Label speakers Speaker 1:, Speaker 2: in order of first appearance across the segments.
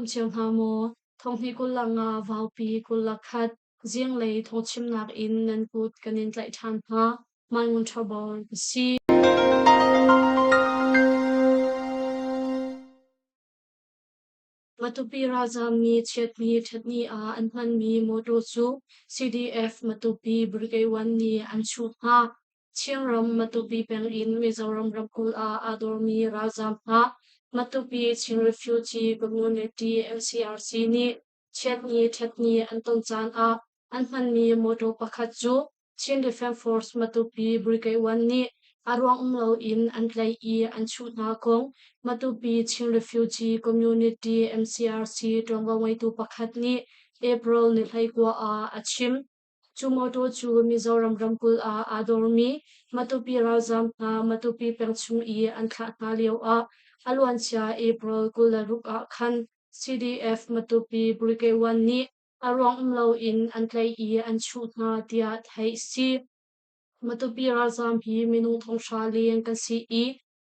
Speaker 1: dam cio hna maw? Thonghnih 25 Vaupi 21 zinglei thawngchimnak in nan kut kan in tlaih ṭhan hna. Mai Ngun Ṭha Bawi ka si. Matupi ralzaam nih chiatni ṭhatni ah an hmanmi mawṭaw cu CDF Matupi Brigade 1 nih an chuh hna. Chinram Matupi peng in Mizoram ramkulh ah aa dormi ralzaam hna Matupi Chin Refugee Community MCRC nih chiatni ṭhatni an ton caan ah an hmanmi mawṭaw pakhat cu Chin Defence Force Matupi Brigade 1 nih a ruang um loin an tlaih i an chuh hna kong Matupi Chin Refugee Community MCRC ṭuanvo ngeitu pakhat nih April ni 19 ah a chim. Cu mawṭaw cu Mizoram ramkulh ah aa dormi Matupi ralzaam hna Matupi peng chung i an thlah hna lioah a luancia April 26 ah khan CDF Matupi Brigade 1 nih a ruang um loin an tlaih i an chuh hna tiah theih a si. Matupi ralzaam hi minung 5,000 leng kan si i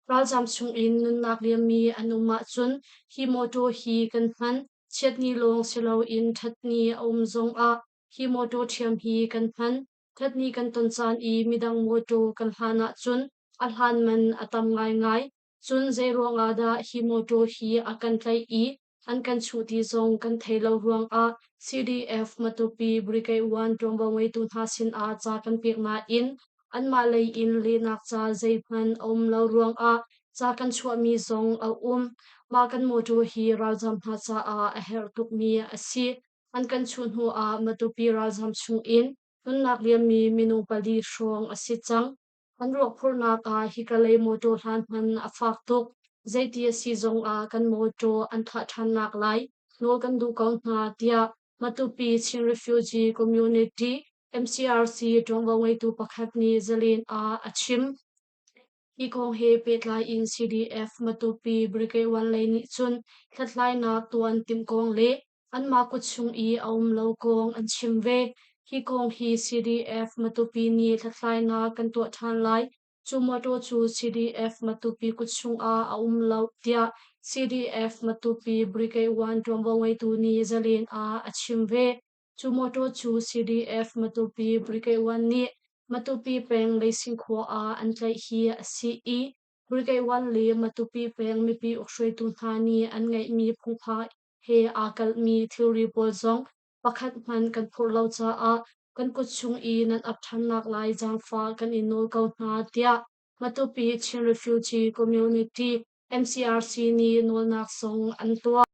Speaker 1: ralzaam chungin nunnak liammi an um ahcun hi mawṭaw hi kan hman. Chiatni lawng si loin ṭhatni a um zongah hi mawṭaw ṭhiam hi kan hman. Ṭhatni kan ton caan i midang mawṭaw kan hlan ahcun a hlan man a tam ngaingai. Cun zeiruang ah dah hi mawṭaw hi a kan tlaih i an kan chuh ti zong kan thei lo ruangah CDF Matupi Brigade 1 ṭuanvo ngeitu hna sinah ca kan pek nain anmah lei in lehnak ca zeihmanh a um lo ruangah ca kan chuahmi zong a um. Mah kan mawṭaw hi ralzaam hna caah a herh tukmi a si. An kan chuh hnuah Matupi ralzaam chungin nunnak liammi minung pali hrawng a si cang. An ruak phurhnak ah hika lei mawṭaw hlan hman a fak tuk. Zeiti a si zongah kan mawṭaw an thlah ṭhannak lai nawl kan duh ko hna, tiah Matupi Chin Refugee Community MCRC ṭuanvo ngeitu pakhat nih Zalen ah a chim. Hi kong he pehtlai in CDF Matupi Brigade 1 lei nih cun hlathlainak tuah an timh kong le anmah kut chung i a um lo kong an chim ve. Hi kong hi CDF Matupi nih hlathlainak kan tuah ṭhan lai. Cu mawṭaw cu CDF Matupi kut chungah a um lo, tiah CDF Matupi Brigade 1 ṭuanvo ngeitu nih Zalen ah a chim ve. Cu mawṭaw cu CDF Matupi Brigade 1 nih Matupi peng Leising khua ah an tlaih hi a si i Brigade 1 le Matupi peng mipi ukhruaitu hna nih an ngeihmi phungphai he aa kalhmi thilri pawl zong pakhat hmanh kan phurh lo caah kan kut chung i nan ap ṭhannak lai zaangfah kan in nawl ko hna, tiah Matupi Chin Refugee Community MCRC nih nawlnak zong an tuah.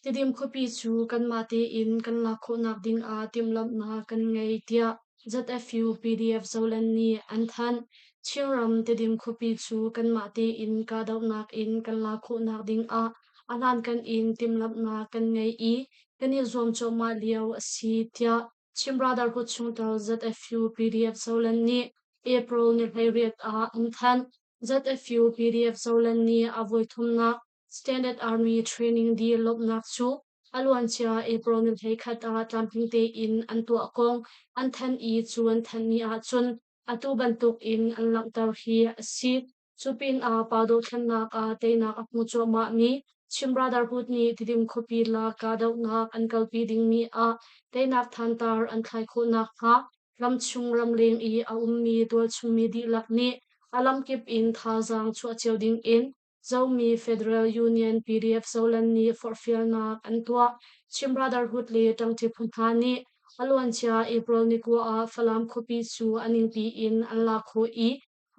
Speaker 1: Tidim khuapi cu kanmah tein kan lak khawhnak ding ah timhlamhnak kan ngei, tiah ZFU PDF Zoland nih an thanh. Chinram Tidim khuapi cu kanmah tein kahdohnak in kan lak khawhnak ding ah a hlankan in timhlamhnak kan ngei i kan i zuam cuahmah lio a si, tiah Chin Brotherhood chungtel ZFU PDF Zoland nih April ni 18 ah an thanh. ZFU PDF Zoland nih a voithumnak Standard Army Training Day lawmhnak cu a luancia April ni 11 ah tlamtling tein an tuah kong an thanh i cu an thanhmi ahcun atu bantuk in an langhter hi a si. Cu pinah pa dothlennak ah teinak a hmu cuahmahmi Chin Brotherhood nih Tidim khuapi lak kahdohnak an kalpi dingmi ah teinak thantar an thlai khawh nakhnga ramchung ramleng i a ummi tualchungmi dihlak nih a lamkip in thazaang chuah cio dingin Zomi Federal Union PDF Zoland nih forhfialnak an tuah. Chin Brotherhood le ṭangṭi phu hna nih a luancia April ni kua ah Falam khuapi cu a ningpi in an lak khawh i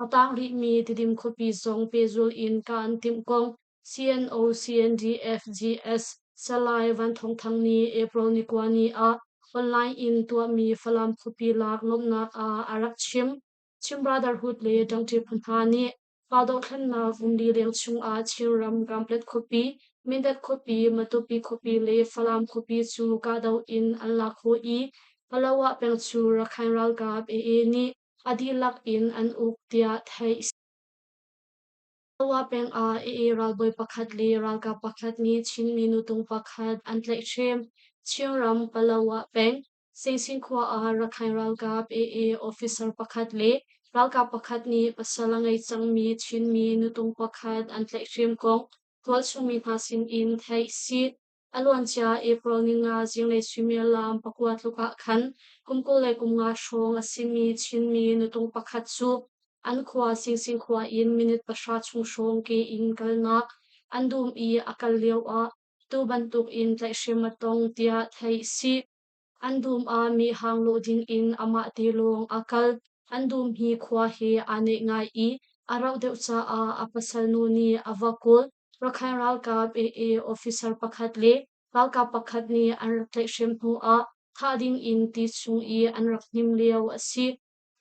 Speaker 1: a tang rihmi Tidim khuapi zong pehzul in kah an timh kong CNO CNDF GS Salai Van Thawng Thang nih April ni kua ni ah online in tuahmi Falam khuapi lak lawmhnak ah a rak chim. Chin Brotherhood le ṭangṭi phu hna nih Pa dohthlennak Vumli leng chungah Chinram Ramlet khuapi, Mindat khuapi, Matupi khuapi le Falam khuapi cu kahdoh in an lak khawh i Palawa peng cu Rakhine ralkap AA nih a dihlak in an uk tiah theih a si. Palawa peng ah AA ralbawi pakhat le ralkap pakhat nih Chinmi nutung pakhat an tlaihhrem. Chinram Palawa peng Singsin khua ah Rakhine ralkap AA officer pakhat le ralkap pakhat nih pasal a ngei cangmi Chinmi nutung pakhat an tlaihhrem kong tualchungmi hna sinin theih si. A luancia April ninga zinglei suimilam 9 tluk ah khan kum 25 hrawng a simi Chinmi nutung pakhat cu an khua Singsing khua in minute 0 chung hrawng ke in kalnak an dum i a kal lioah tu bantuk in tlaihhrem a tong tiah theih si. An dum ah mehhang lawh dingin amah te lawng a kal. An dum hi khua he aa neih ngai i a rauh deuh caah a pasal nu nih a va kawl. Rakhine ralkap AA officer pakhat le ralkap pakhat nih an rak tlaihhrem hnuah thah dingin ti chung i an rak hnim lio a si.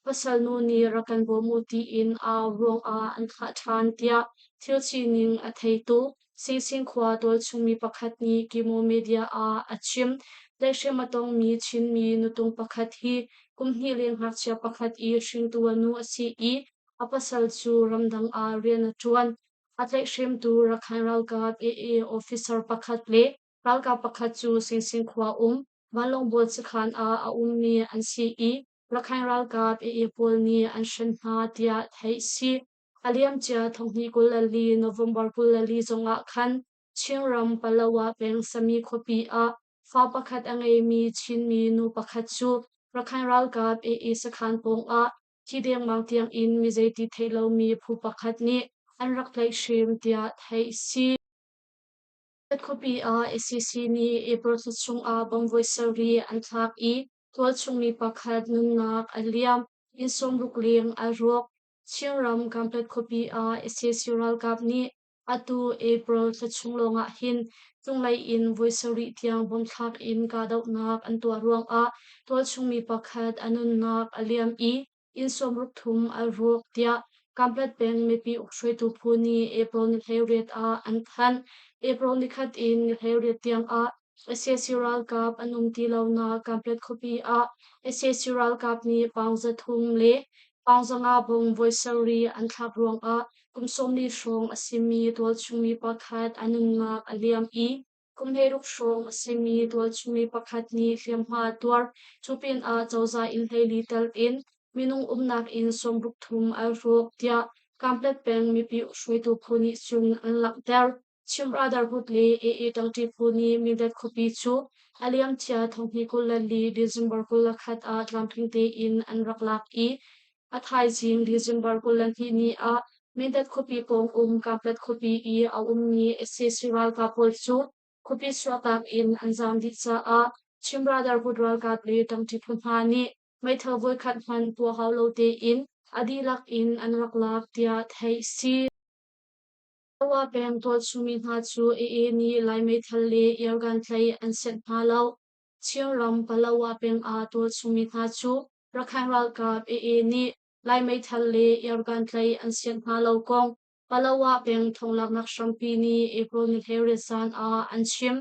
Speaker 1: Pasal nu nih rak kan bawm u tiin au ruangah an thlah ṭhan tiah thil sining a theitu Singsing khua tualchungmi pakhat nih Kimo Media ah a chim. Tlaihhrem a tongmi Chinmi nutung pakhat hi kum hnih leng ngakchia pakhat i hringtu a nu a si i a pasal cu ramdang ah rian a ṭuan. A tlaihhremtu Rakhine ralkap AA officer pakhat le ralkap pakhat cu Singsing khua um vanlawng bual sakhan ah a ummi an si i Rakhine ralkap AA pawl nih an hren hna tiah theih si. A liamcia 2024 November 24 zongah khan Chinram Palawa peng Sami khuapi ah fa pakhat a ngeimi Chinmi nu pakhat cu Rakhine ralkap AA sakhan pawngah thi dengmang tiangin mi zeiti theih lomi phu pakhat nih an rak tlaihhrem tiah theih si. Khuapi ah SEC nih April thla chungah bomb voi sarih an thlak i tualchungmi pakhat nunnak a liam, inn 60 leng a rawk. Chinram Kanpet khuapi ah sac ralkap nih atu April thla chung lawngah hin cunglei in voi sarih tiang bomb thlak in kahdohnak an tuah ruangah tualchungmi pakhat a nunnak a liam i inn 63 a rawk tiah Kanpet peng mipi ukhruaitu phu nih April ni 18 ah an thanh. April nikhat in ni 18 tiang ah sac ralkap an um ti lonak Kanpet khuapi ah sac ralkap nih paung 300 le paung 500 bong voi sarih an thlak ruangah kum 40 hrawng a simi tualchungmi pakhat a nunnak a liam i kum 16 hrawng a simi tualchungmi pakhat nih hliamhma a tuar. Cu pinah cozah inn 14 tel in minung umnak inn 63 a rawk tiah Kanpet peng mipi hruaitu phu nih cun an langhter. Chin Brotherhood le AA ṭangṭi phu nih Mindat khuapi cu a liamcia 2024 December 21 ah tlamtling tein an rak lak i a thaizing December 22 ni ah Mindat khuapi pawng um Kanpet khuapi i a ummi sac ralkap pawl cu khuapi chuahtak in an zaam dih caah Chin Brotherhood ralkap le ṭangṭi phu hna nih meithal voikhat hmanh puah hau lo tein a dihlak in an rak lak tiah theih a si. Pawa peng tualchungmi hna cu AA nih Lai meithal le airgun tlaih an senh hna lo. Chinram Palawa peng ah tualchungmi hna cu Rakhine ralkap AA nih Lai meithal le airgun tlaih an sianh hna lo kong Palawa peng thonglaknak hrampi nih April ni 18 zan ah an chim.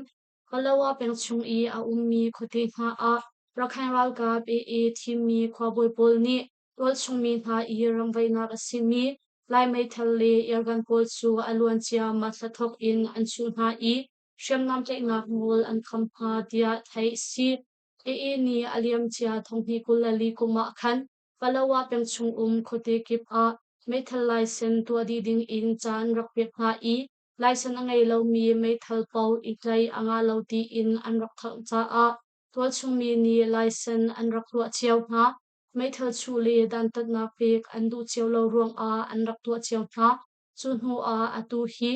Speaker 1: Palawa peng chung i a ummi khuate hna ah Rakhine ralkap AA thimmi khuabawi pawl nih tualchungmi hna i ramvaihnak a simi Lai meithal le airgun pawl cu a luancia March thla thawk in an chuh hna i hriamnam tlaihnak nawl an kham hna tiah theih a si. AA nih a liamcia 2024 kum ah khan Palawa peng chung um khuate kip ah meithal laisen tuah dih ding in caan rak pek hna i laisen a ngei lomi meithal paoh i tlaih a ngah lo tiin an rak thalh caah tualchungmi nih laisen an rak tuah cio hna. Meithal chuh le dantatnak pek an duh cio lo ruangah an rak tuah cio hna. Cu hnu ah atu hi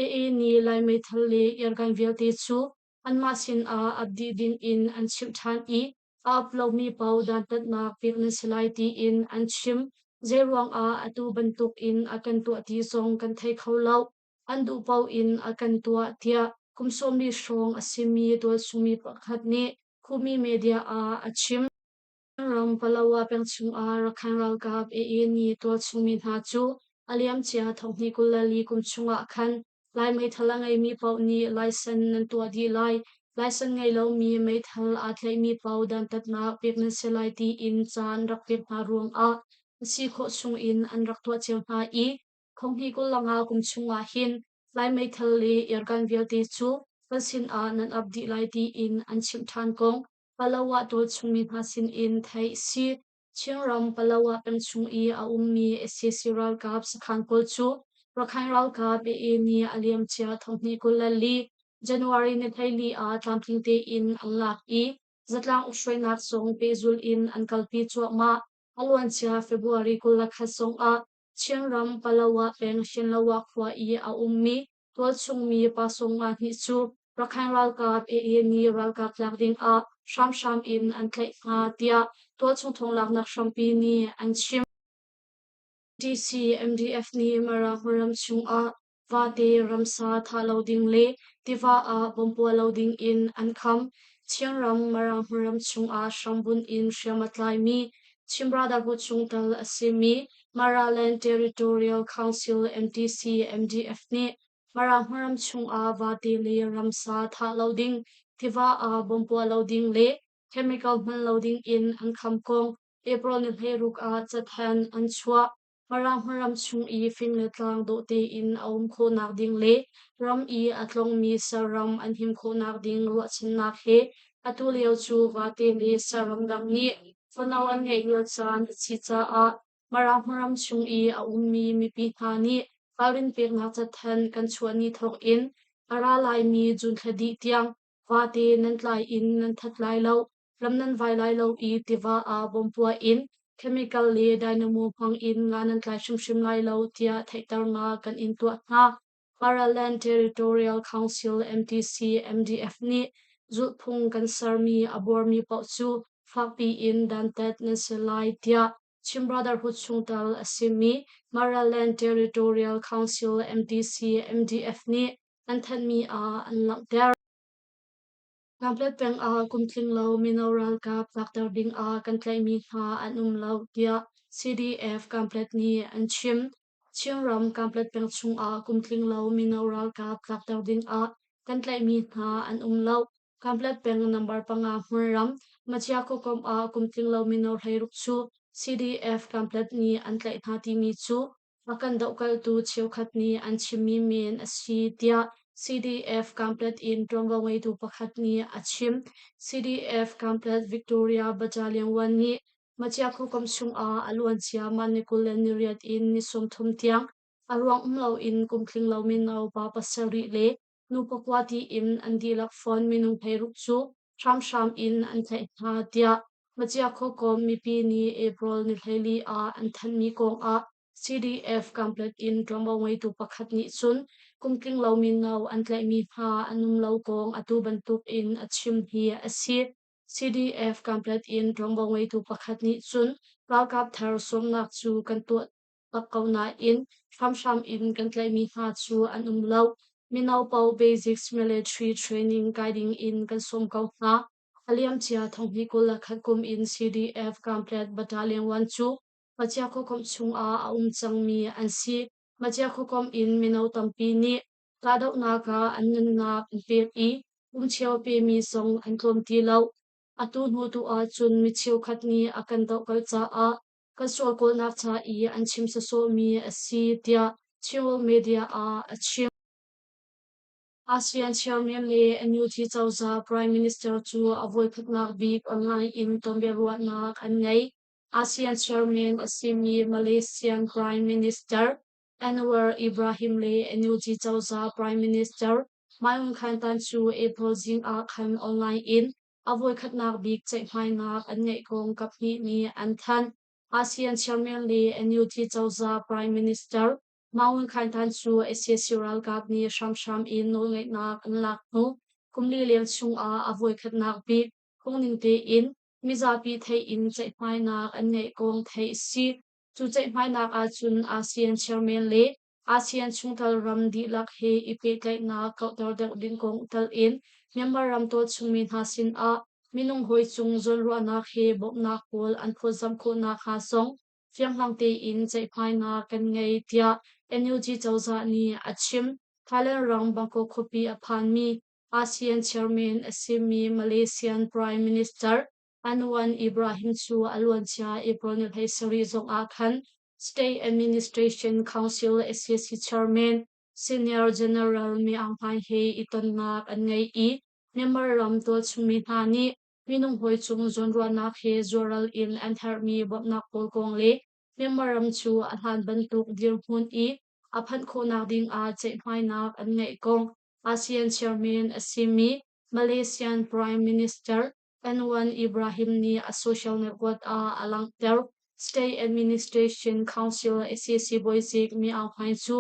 Speaker 1: AA nih Lai meithal le airgun vialte cu anmah sinah ap dih dingin an chimh ṭhan i a ap lomi paoh dantatnak pek nan si lai tiin an chim. Zeiruangah atu bantukin a kan tuah ti zong kan thei kho lo. An duh paoh in a kan tuah tiah kum 40 hrawng a simi tualchungmi pakhat nih Khumi media ah a chim. Ram Palawa peng chungah Rakhine ralkap AA nih tualchungmi hna cu a liamcia 2024 kum chungah khan Lai meithal a ngeimi paoh nih laisen nan tuah dih lai. Laisen ngei lomi meithal aa tlaihmi paoh dantatnak pek nan si lai tiin caan rak pek hna ruangah a si khawh chungin an rak tuah cio hna i 2025 kum chungah hin Lai meithal le airgun vialte cu kan sinah nan ap dih lai tiin an chimh ṭhan kong Palawa tualchungmi hna sinin theih a si. Chinram Palawa peng chung i a ummi sac ralkap sakhan pawl cu Rakhine ralkap AA nih a liamcia 2024 January ni 14 ah tlamtling tein an lak i zatlang ukhruainak zong pehzulh in an kalpi cuahmah. A luancia February 21 zongah Chinram Palawa peng Shinlawa khua i a ummi tualchung mi pa sawmnga hnih cu Rakhine ralkap AA nih ralkap tlak dingah hramhram in an tlaih hna tiah tualchung thawnglaknak hrampi nih an chim. TCMDF nih Mara hmunram chungah vate ramsa thah lo ding le tiva ah bom puah lo ding in an kham. Chinram Mara hmunram chungah hrambunh in hriam a tlaimi Chin Brotherhood chungtel a simi Maraland Territorial Council MTC MDF nih Mara hmunram chungah vate le ramsa thah lo ding, tiva ah bom puah lo ding le chemical hman lo ding in an kham kong April ni 16 ah cathanh an chuah. Mara hmunram chung i fing le tlang dawh tein a um khawhnak ding le ram i a tlongmi saram an him khawhnak ding ruahchannak he atu lio cu vate le saram dang nih fano an ngeih lio caan a si caah Mara hmunram chung i a ummi mipi hna nih ralrin peknak cathanh kan chuah ni thawk in a ra laimi June thla dih tiang vate nan tlai in nan that lai lo. Lam nan vai lai lo i tiva ah bompuah in chemical le dynamo hmang in nga nan tlai hrimhrim lai lo tiah theihternak kan in tuah hna. Maraland Territorial Council MTC MDF nih zulhphung kan sermi a buarmi paoh cu fakpi in dantat nan si lai tiah Chin Brotherhood chungtel a simi Maraland Territorial Council MTC MDF nih an thanhmi ah an langhter. Kanpetlet peng ah kum tling lo mino ralkap tlakter ding ah kan tlaihmi hna an um lo tiah CDF Kanpetlet nih an chim. Chinram Kanpetlet peng chung ah kum tling lo mino ralkap tlakter ding ah kan tlaihmi hna an um lo. Kanpetlet peng number 5 hmunram Machia khuakomh ah kum tling lo mino 16 cu CDF Kanpetlet nih an tlaih hna timi cu A kan dohkalhtu cheukhat nih an chimmi men a si tiah CDF Kanpetlet in ṭuanvo ngeitu pakhat nih a chim. CDF Kanpetlet Victoria Battalion 1 nih Machia khuakomh chungah a luancia mah ni 28 in ni 30 tiang a ruang um loin kum tling lo mino pa pasarih le nu pakua tiin an dihlak fawn minung 16 cu hramhram in an tlaih hna tiah Machia khuakawm mipi nih April ni 14 ah an thanhmi kongah CDF Kanpetlet in ṭuanvo ngeitu pakhat nih cun kum tling lo mino an tlaihmi hna an um lo kong atu bantuk in a chim hi a si. CDF Kanpetlet in ṭuanvo ngeitu pakhat nih cun ralkap thar sawmnak cu kan tuah bak ko nain hramhram in kan tlaihmi hna cu an um lo. Mino paoh basics military training kai ding in kan sawm ko hna. A liamcia 2021 kum in CDF Kanpetlet Battalion 1 cu Machia khuakomh chungah a um cangmi an si. Machia khuakomh in mino tampi nih kahdohnak ah an nunnak an pek i umcheu pemi zong an tlawm ti lo. Atu hnu tu ahcun mi cheukhat nih a kan dohkalh caah kan sual kawlnak ca i an chim sawsawhmi a si tiah Chinworld Media ah a chim. ASEAN chairman le NUG cozah Prime Minister cu a voikhatnak bik online in tonbiaruahnak an ngei. ASEAN chairman a simi Malaysian Prime Minister Anwar Ibrahim le NUG cozah Prime Minister Maung Khan Tan cu April zing ah khan online in a voikhatnak bik ceihmainak an ngeih kong kaphnih nih an thanh. ASEAN chairman le NUG cozah Prime Minister Maung Khaing Than cu sac ralkap nih hramhram in nawlngeihnak an lak hnu kum li leng chungah a voikhatnak bik phungning tein mizapi theih in ceihmainak an ngeih kong theih a si. Cu ceihmainak ahcun ASEAN chairman le ASEAN chungtel ram dihlak he i pehtlaihnak kauhter deuh ding kong telh in Myanmar ram tualchungmi hna sinah minung hawi cung zawnruahnak he bawmhnak pawl an phawtzamh khawhnak hnga zong fianghlang tein ceihmainak kan ngei tiah NUG cozah nih a chim. Thailand ram Bangkok khuapi a phanmi ASEAN chairman a simi Malaysian Prime Minister Anwar Ibrahim cu a luancia April ni 17 zongah khan State Administration Council SAC Chairman Senior General Mi Aung Hlaing he i tonnak an ngei i Myanmar ram tualchungmi hna nih minung hawi cung zawnruahnak he zuaral in an herhmi bawmhnak pawl kong le Myanmar ram cu a hlan bantuk dirhmun i a phanh khawhnak ding ah ceihmainak an ngeih kong ASEAN chairman a simi Malaysian Prime Minister Anwar Ibrahim nih a social network ah a langhter. State Administration Council SAC bawizik Mi Aung Hlaing cu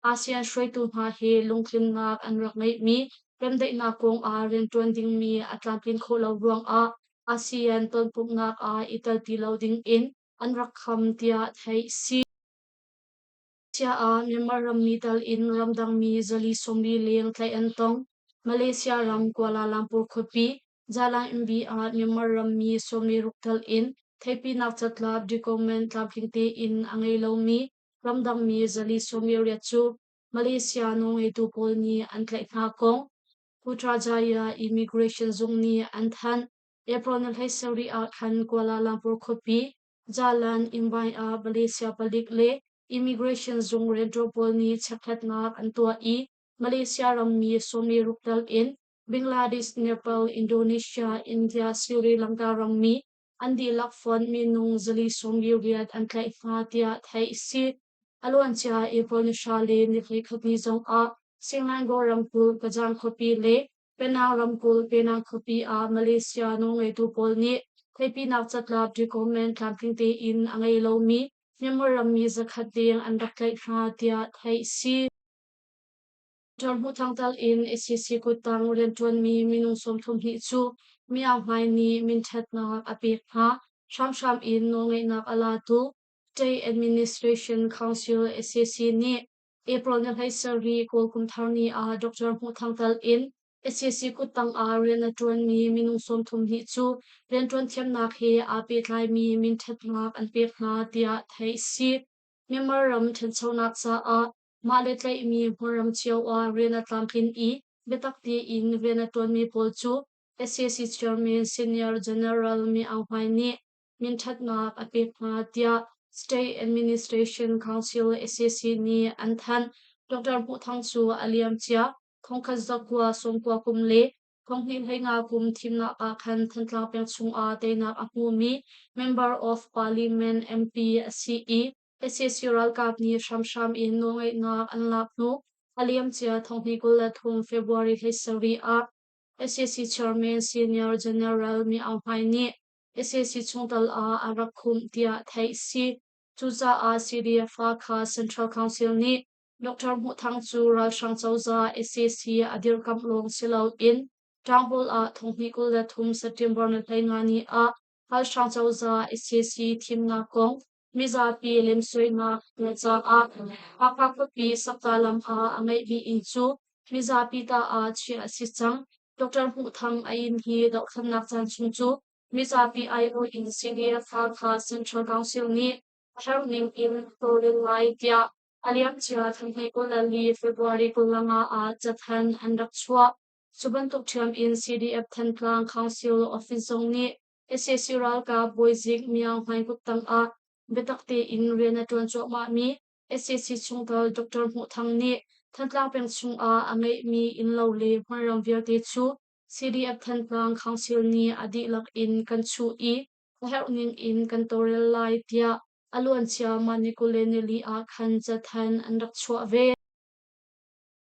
Speaker 1: ASEAN hruaitu hna he lungtlinnak an rak ngeihmi remdaihnak kong ah rianṭuan dingmi a tlamtlin khawh lo ruangah ASEAN tonpumhnak ah i tel ti lo dingin an rak kham tiah theih a si. Malaysia ah Myanmar rammi tal in ramdangmi 440 leng tlaih an tong. Malaysia ram Kuala Lumpur khuapi Jalan Imbi ah Myanmar rammi 16 tal in theihpinak catlap document tlamtling tein a ngei lomi ramdangmi 48 cu Malaysia nawlngeitu pawl nih an tlaih hna kong Putrajaya Immigration zung nih an thanh. April ni 17 ah khan Kuala Lumpur khuapi Jalan Imbai ah Malaysia palik le Immigration zung rianṭuan pawl nih chekhlatnak an tuah i Malaysia rammi 16 tal in Bangladesh, Nepal, Indonesia, India, Sri Lanka rammi an dihlak fonh minung 448 an tlaih hna tiah theih a si. A luancia April ni 10 le ni 21 ni zong ah Selangor ramkulh Kajang khuapi le Penang ramkulh Penang khuapi ah Malaysia nawlngeitu pawl nih theihpinak catlap document tlamtling tein a ngei lomi Myanmar rammi 100 deng an rak tlaih hna tiah theih a si. Hmuhthang tal in SEC kuttang rianṭuanmi minung 32 cu Myanmar hmai nih minṭhatnak a pek hna. Hramhram in nawlngeihnak a latu State Administration Council SEC nih April ni 17 Kawl kum thar ni ah Dr. Hmuhthang tal in SEC kuttang ah rian a ṭuanmi minung 32 cu rianṭuan thiamnak he aa pehtlaimi minṭhatnak an pek hna tiah theih a si. Myanmar ram ṭhanchonak caah mah le tlaihmi hmunram cio ah rian a tlamtlin i biatak tein rian a ṭuanmi pawl cu SAC Chairman Senior General Mi Aung Hlaing nih minṭhatnak a pek hna tiah State Administration Council SAC nih an thanh. Dr. Hmuh Thang cu a liamcia 1990 kum le 2015 kum thimnak ah khan Thantlang peng chungah teinak a hmumi Member of Parliament MP a si i SAC ralkap nih hramhram in nawlngeihnak an lak hnu a liamcia 2023 February 17 ah SAC Chairman Senior General Mi Aung Hlaing nih SAC chungtel ah a rak khumh tiah theih a si. Cucaah CDF Hakha Central Council nih Dr. Hmuh Thang cu ralhrang cozah SAC a dirkamh lawng si loin ṭangbawl ah 2023 September ni 15 ni ah ralhrang cozah SAC thimnak kong mizapi lemsoinak tuah caah Hakha khuapi Sakta lam ah a ngeihmi inn cu mizapi ta ah chiah a si cang. Dr. Hmuh Thang a inn hi dohthlennak caan chung cu mizapi aiawh in CDF Hakha Central Council nih a herhning in tawlrel lai tiah a liamcia 2024 February 25 ah cathanh an rak chuah. Cu bantuk ṭhiam in CDF Thantlang Council Office zong nih SAC ralkap bawizik Myaung Hlaing kuttang ah biatak tein rian a ṭuan cuahmahmi SAC chungtel Dr. Hmuh Thang nih Thantlang peng chungah a ngeihmi innlo le hmunram vialte cu CDF Thantlang Council nih a dihlak in kan chuh i a herhning in kan tawlrel lai tiah a luancia mah ni 24 ah khan cathanh an rak chuah ve.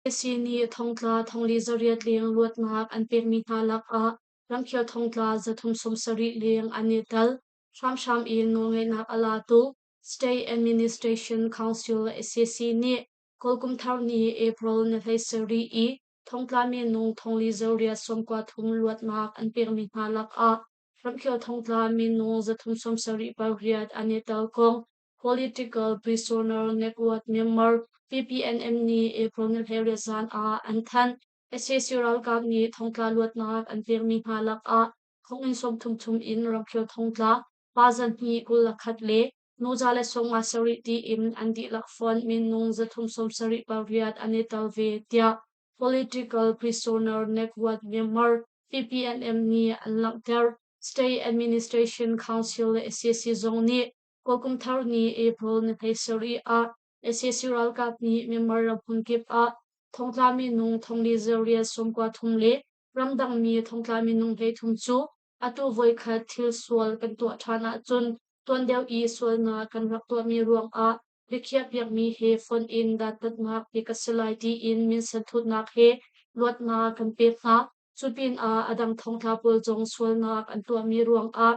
Speaker 1: SAC nih thongtla 4,800 leng luatnak an pekmi hna lakah ramkhel thongtla 370 leng an i tel. Hramhram in nawlngeihnak a latu State Administration Council SAC nih Kawl kum thar ni April ni 17 i thongtla minung 4,893 luatnak an pekmi hna lakah ramkhel thongtla minung 378 an i tel kong Political Prisoner Network Myanmar PPNM nih April ni 18 zan ah an thanh. SAC ralkap nih thongtla luatnak an pekmi hna lakah thonginn 30 chung in ramkhel thongtla pa 221 le nu 157 tiin an dihlak fonh minung 378 an i tel ve tiah Political Prisoner Network Myanmar PPNM nih an langhter. State Administration Council le SAC zong nih Kawl kum thar ni April ni 17 ah SAC ralkap nih Myanmar ram hmunkip ah thongtla minung 4,093 le ramdangmi thongtla minung 33 cu atu voikhat thil sual kan tuah ṭhan ahcun tuan deuh i sualnak kan rak tuahmi ruangah Biakhiahpiakmi he fonh in dantatnak pek a si lai tiin minsen thutnak he luatnak kan pek hna. Cu pinah a dang thongtla pawl zong sualnak an tuahmi ruangah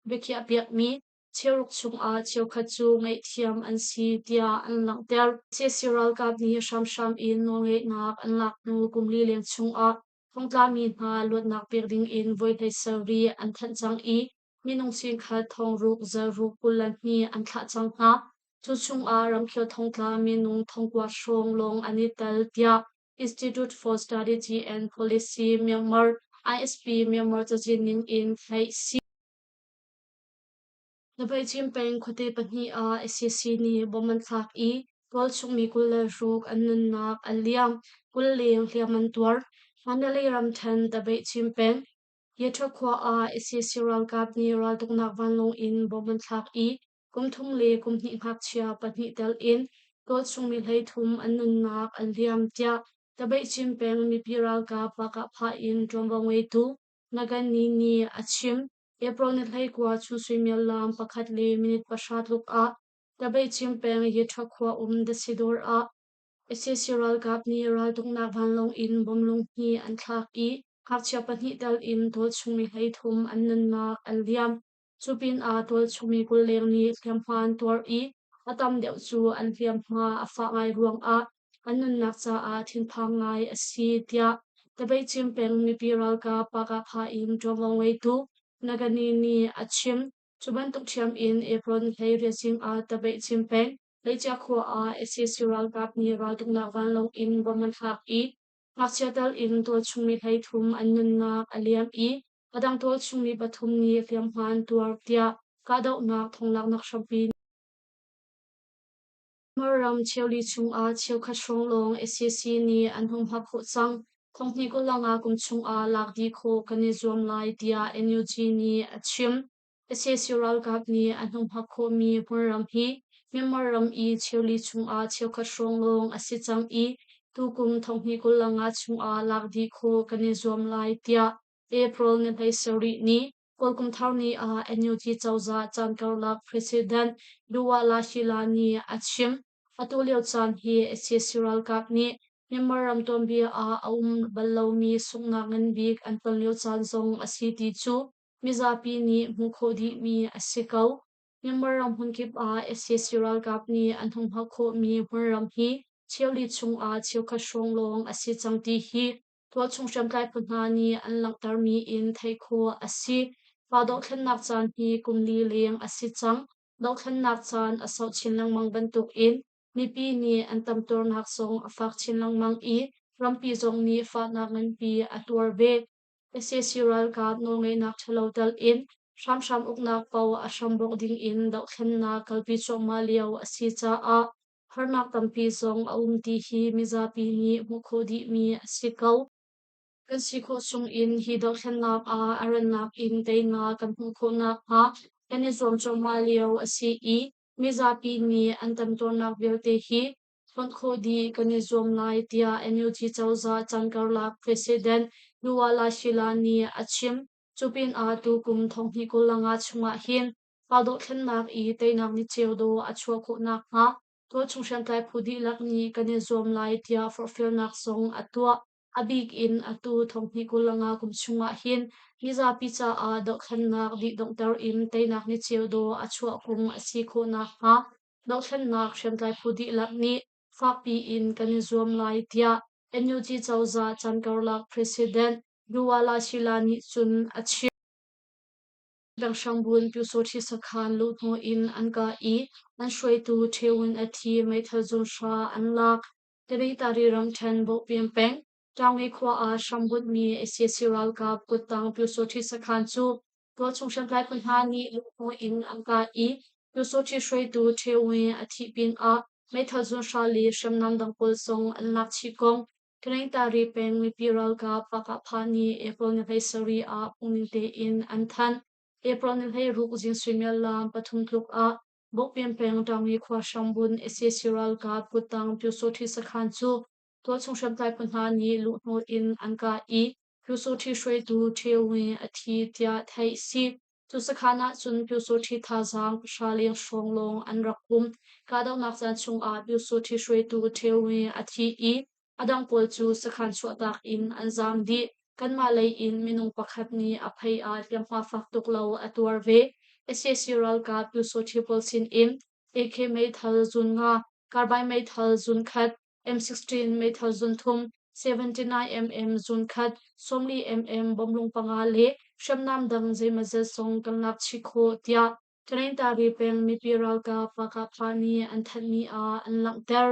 Speaker 1: biakhiahpiakmi cheuruk chungah cheukhat cu ngaihthiam an si tiah an langhter. Sac ralkap nih hramhram in nawlngeihnak an lak hnu kum li leng chungah thongtlami hna luatnak pek dingin voi 17 an thanh cang i minung singkhat thongruk zaruk 22 an thlah cang hna. Cu chungah ramkhel thongtla minung 9,000 hrawng lawng an i tel tiah Institute for Strategy and Policy Myanmar ISP Myanmar cazin ning in theih si. Nabaicim peng khuate pahnih ah sac nih bomb an thlak i tualchung mi 26 an nunnak a liam, 20 leng hliam an tuar. Mandalay ramṭhen Tabeihcim peng Yetha khua ah sac ralkap nih raltuknak vanlawng in bomb an thlak i kum thum le kum hnih ngakchia pahnih tel in tualchung mi 33 an nunnak an liam tiah Tabeihcim peng mipi ralkap Pakah in ṭuanvo ngeitu Nagani nih a chim. April ni 19 chun suimilam 1 le minute 10 tluk ah Tabeihcim peng Yetha khua um Dasidor ah sac ralkap nih raltuknak vanlawng in bomb lunghnih an thlak i ngakchia pahnih tel in tualchung mi 33 an nunnak an liam. Cu pinah tualchung mi 20 leng nih hliamhma an tuar i a tam deuh cu an hliamhma a fah ngai ruangah an nunnak caah thinphang ngai a si tiah Tabeihcim peng mipi ralkap Pakapha in ṭuanvo ngeitu Nagani nih a chim. Cu bantuk ṭhiam in April 18 zing ah Tabeihcim peng Leicia khua ah sac ralkap nih raltuknak vanlawng in bomb an thlak i ngakchia tal in tualchung mi 33 an nunnak a liam i a dang tualchung mi pathum nih hliamhma an tuar tiah kahdohnak thonglaknak hrampi Myanmar ram cheuli chungah cheukhat hrawng lawng sac nih an humhak khawh cang. 2025 kum chungah lak dih khawh kan i zuam lai tiah NUG nih a chim. Sac ralkap nih an humhak khawhmi hmunram hi Myanmar ram i cheuli chungah cheukhat hrawng lawng a si cang i tukum 2025 chungah lak dih khawh kan i zuam lai tiah April ni 17 ni Kawl Kum Thar ni ah NUG cozah caan karlak President Duwa Lahila nih a chim. Atu lio caan hi sac ralkap nih Myanmar ram tuanbia ah a um bal lomi sunghnak ngan bik an ton lio caan zong a si ti cu mizapi nih hmuh khawh dihmi a si ko. Myanmar ram hmunkip ah sac ralkap nih an humhak khawhmi hmunram hi cheuli chungah cheukhat hrawng lawng a si cang ti hi tualchung hriamtlai phu hna nih an langhtermi in theih khawh a si. Pa dohthlennak caan hi kum li leng a si cang. Dohthlennak caan a sauh chin lengmang bantukin mipi nih an tamtuarnak zong a fak chin lengmang i rampi zong nih fahnak nganpi a tuar ve. Sac ralkap nawlngeihnak ṭhalo tal in hramhram uknak paoh a hrambawk dingin dohthlennak kalpi cuahmah lio a si caah harnak tampi zong a um ti hi mizapi nih hmuh khawh dihmi a si ko. Kan si khawh chungin hi dohthlennak ah a rannak in teinak kan hmuh khawh nakhnga kan i zuam cuahmah lio a si i mizapi nih an temtuarnak vialte hi hlonh khawh dih kan i zuam lai tiah NUG cozah caan karlak President Nuwala Sheila nih a chim. Cu pinah tukum 2025 chungah hin pa dohthlennak i teinak ni ceu dawh a chuah khawh nakhnga tualchung hriamtlai phu dihlak nih kan i zuam lai tiah forhfialnak zong a tuah. A bik in atu 2025 kum chungah hin mizapi caah dohthlennak dihdonghter in teinak ni ceu dawh a chuah kum a si khawh nakhnga dohthlennak hriamtlai phu dihlak nih fakpi in kan i zuam lai tiah NUG cozah caan karlak President Duwala Sheila nih cun a chim. Penghrang Pyusawṭhi sakhan luhhnawh in an kah i an hruaitu Ṭhewin a thi meithal zunhra an lak. Tabehtari ramṭhen Bawhpian peng Ṭaungyi khua ah hrambunhmi sac ralkap kuttang Pyusawṭhi sakhan cu tualchung hriamtlai phu hna nih luhhnawh in an kah i Pyusawṭhi hruaitu Ṭhewin a thih pinah meithal zunhra le hriamnam dang pawl zong an lak chih kong Taningtari peng mipi ralkap Pakah nih April ni 17 ah phungning tein an thanh. April ni 16 zing suimilam 3 tluk ah Bawkpian peng Ṭaungyi khua hrambun sac ralkap kuttang Pyusawṭhi sakhan cu tualchung hriamtlai phu hna nih luhhnawh in an kah i Pyusawṭhi hruaitu Ṭhewin a thi tiah theih si. Cu sakhan ahcun Pyusawṭhi thazaang pahra leng hrawng lawng an rak um. Kahdohnak caan chungah Pyusawṭhi hruaitu Ṭheu Nge a thi i a dang pawl cu sakhan chuahtak in an zaam dih. Kanmah lei in minung pakhat nih a phei ah hliamhma fak tuk lo a tuar ve. Sac ralkap Pyusawṭhi pawl sinin AK meithal zun nga, carbine meithal zun khat, M16 meithal zun thum, 79mm zun khat, 40mm bomlung panga le hriamnam dang zeimawzat zong kan lak chih khawh tiah Tanintari peng mipi ralkap Pakapha nih an thanhmi ah an langhter.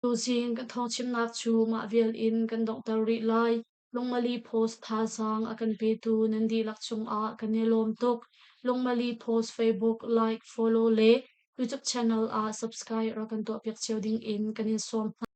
Speaker 1: Tuzing kan thawngchimnak cu mah vial in kan donghter rih lai. Lungmali Post thazaang a kan petu nan dihlak cungah kan i lawm tuk. Lungmali Post Facebook like, follow le YouTube channel ah subscribe rak kan tuahpiak cio ding in kan in sawm hna.